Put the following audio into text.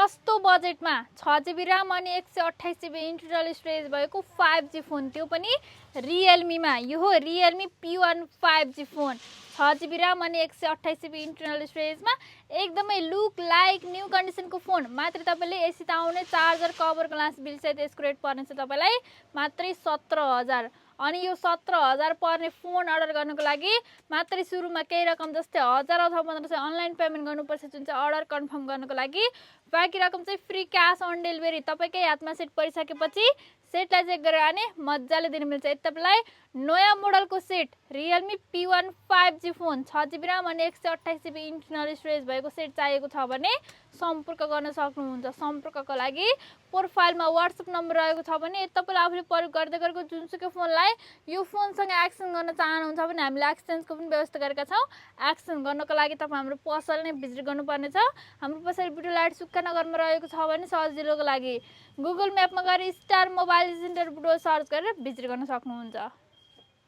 सस्तो बजेटमा 6GB RAM अनि 128GB इन्टरनल स्टोरेज भएको 5G फोन, त्यो पनि रियलमीमा। यो हो Realme P1 5G phone, 6GB RAM अनि 128GB इन्टरनल स्टोरेजमा एकदमै लुक लाइक न्यू कन्डिसनको फोन। मात्र तपाईले यसित आउने चार्जर कभर ग्लास बिल सहित यसको रेट पर्नेछ तपाईलाई मात्रै 17,000। अनि यो 17,000 पर्ने फोन अर्डर गर्नको लागि मात्रै सुरुमा केही रकम जस्तै 1000 अथवा 1500 अनलाइन पेमेन्ट गर्नुपर्छ, जुन चाहिँ अर्डर कन्फर्म गर्नको लागि। बाँकी रकम चाहिँ फ्री क्यास अन डेलिभरी। तपाईकै हातमा सेट परिसकेपछि सेटलाई चेक गरेर आने मजाले दिन मिल्छ। यति तपाईलाई नयाँ मोडलको set Realme P1 5G phone 6GB RAM अनि 128GB इन्टरनल स्टोरेज भएको सेट चाहिएको छ भने सम्पर्क गर्न सक्नुहुन्छ। सम्पर्कको लागि प्रोफाइलमा WhatsApp नम्बर रहेको छ भने तपाईले आफूले प्रयोग गर्दै गरेको जुनसुकै फोनलाई यो फोनसँग एक्सचेन्ज गर्न चाहनुहुन्छ भने हामीले एक्सचेन्जको पनि व्यवस्था गरेका छौं। एक्सचेन्ज गर्नको लागि तपाईँ हाम्रो पसल नै भिजिट गर्नुपर्नेछ। हाम्रो पसल भिडियो लाइट सुक्खानगरमा रहेको छ भने सजिलोको लागि गुगल म्यापमा गएर star mobile centre video search गरेर भिजिट गर्न सक्नुहुन्छ।